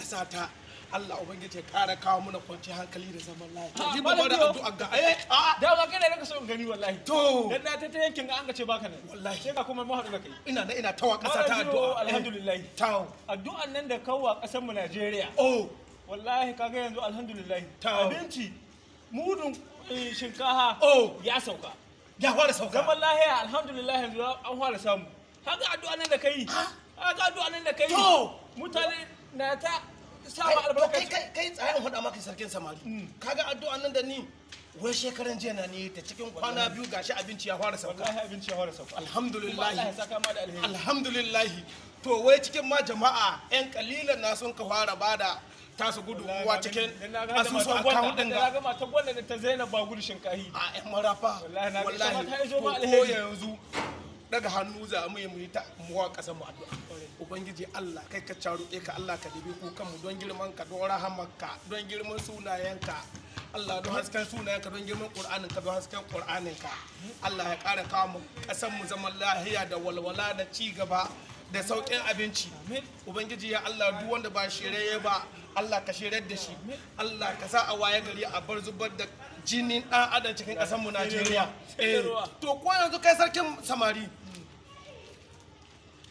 ƙasa ta Allah ubangiji ya ƙara kawo mana kwanciyar hankali da zaman lafiya. Ni Malam babbar Biyo. addu'a ga eh a Dama kai da naka so in gani wallahi. To. Dan na ta yankin ga an ga ce baka nan. Wallahi. Sai ka kuma mu haɗu da kai. Ina na ina tawa ƙasa ta Malam Biyo, addu'a. alhamdulillah. Tawo. Addu'an nan da kawwa ƙasar mu Najeriya. Oh. Wallahi kaga yanzu alhamdulillah. Tawo. Abinci mudun shinkafa Oh. ya sauka. Ya fara sauka. Zaman lahiya alhamdulillah yanzu an fara samu. Kaga addu'an nan da kai. Kaga addu'an nan da kai. To. Mutane na ta sawa Kai, to albarka. kai tsaye in faɗa maka sarkin samari. Kaga addu'an nan da ni wai shekaran jiya na ni ta cikin kwana biyu gashi abinci ya fara sauka. Wallahi abinci ya fara sauka. Alhamdulillah. Kuma Allah ya saka ma da alheri. Alhamdulillah. To wai cikin ma jama'a yan kalilan na sun ka fara bada tasu gudunmuwa cikin asusu account din ga. ga. Na ga matan gwanda da ta Zainab ba gudu shinkahi. A yan marafa. Wallahi na ga ita ma ta iso ma To, ko alheri. yanzu daga hannu za mu yi mu yi ta muwa kasar mu addu'a. Ubangiji Allah kai ka caruke ka Allah ka dibi kukan mu don girman ka don rahamarka don girman sunayenka. Allah don hasken sunayenka don girman Qur'anin ka don hasken Qur'anin ka. Allah ya ƙara kawo mu kasar mu zaman lahiya da walwala da ci gaba da sauƙin abinci. Ubangiji ya Allah duk wanda ba shirye ba Allah ka shiryar da shi. Allah ka sa a waye gari a bar zubar da jinin ɗan adam cikin ƙasar mu Najeriya. Sai ruwa. To ko yanzu kai sarkin samari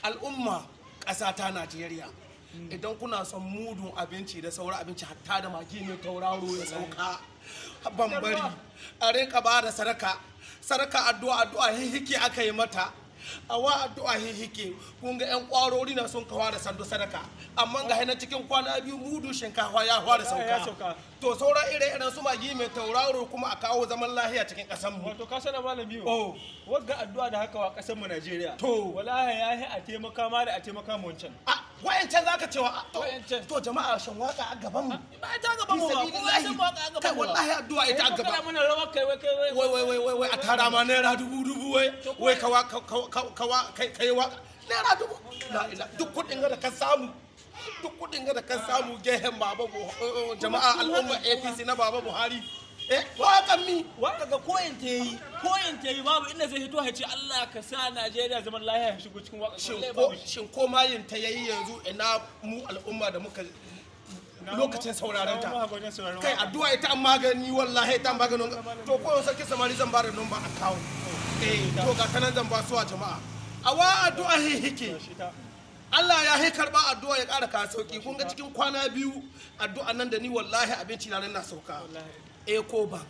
al'umma ƙasa ta Najeriya idan kuna son mudun abinci da sauran abinci hatta da magi mai tauraro ya sauka bambari a rinka ba da sadaka sadaka addu'a addu'a hihike aka yi mata a wa addu'a hihike kun ga yan kwarori na sun kawa da sando sadaka amma ga hana cikin kwana biyu mudu shinkafa ya fara Ya sauka sauka. to sauran ire-iren su magi mai tauraro kuma a kawo zaman lahiya cikin ƙasar mu. Wato ka sana malam biyu. Oh. Wagga addu'a da haka wa kasar mu Najeriya. To. Wallahi ya yi a taimaka ma da a taimaka mu wancan. A wayancan zaka cewa a, to, Wayancan. to jama'a shan waka a gaban mu. Ba ta gaban mu ba. Kuma ya san waka a gaban Kai mu ba. wallahi addu'a ita a Kai gaba. kana mana rawa kai wai kai wai. Wai wai wai wai wai a tara ma naira dubu dubu wai wai kawa kawa kai kai waka naira dubu la ila duk kudin ga da ka samu duk kudin ga da ka samu gehen baba jama'a al'umma APC na baba Buhari eh wakan mi Waka ga koyin ta yi koyin ta yi babu inda zai hito ya ce Allah ka sa Najeriya zaman lahiya ya shigo cikin waka. shin Wallahi ko babu shi. shin ko mayin ta yayi yanzu ina mu al'umma da muka lokacin sauraron ta kai addu'a ita an magani wallahi ita an maganin to ko sarki samari zan bada number account eh to ga kanan zan ba su a jama'a awa addu'a hihike Allah ya hi karba addu'a ya ƙara ka sauki kun ga cikin kwana biyu addu'a nan da ni wallahi abinci na nan na sauka. Eco Bank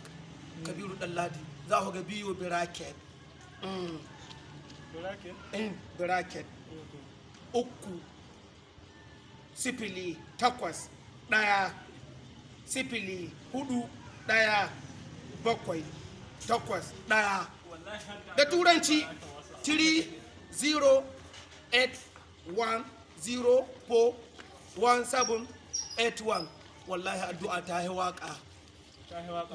Kabiru Ɗanladi za ku ga biyo bracket in bracket 3 0 8 1 0 4 1 7 8 1 da turanci 3 0 8 1 0 4 1 7 8 1. Wallahi addu'a ta yi waka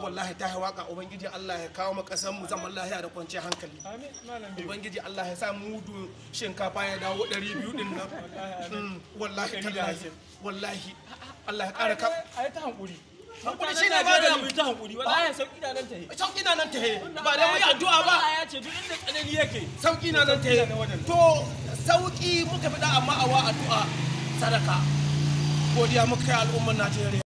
wallahi ta yi waka. Ubangiji Allah ya kawo mu kasan mu zaman lahiya da kwanciyar hankali. Ubangiji Allah ya sa mudu shinkafa ya dawo 200 din nan. Wallahi tallahi wallahi Allah ya ƙara ka A yi ta hankuri. Hankuri shine magani. Mu yi ta hankuri wallahi sauki na nan tahe. Sauki na nan tahe ba da mu yi addu'a ba. Allah ya ce duk inda tsanani yake sauki na nan tahe. To sauki muka fi da amma a wa addu'a sadaka godiya muka kai al'ummar Najeriya.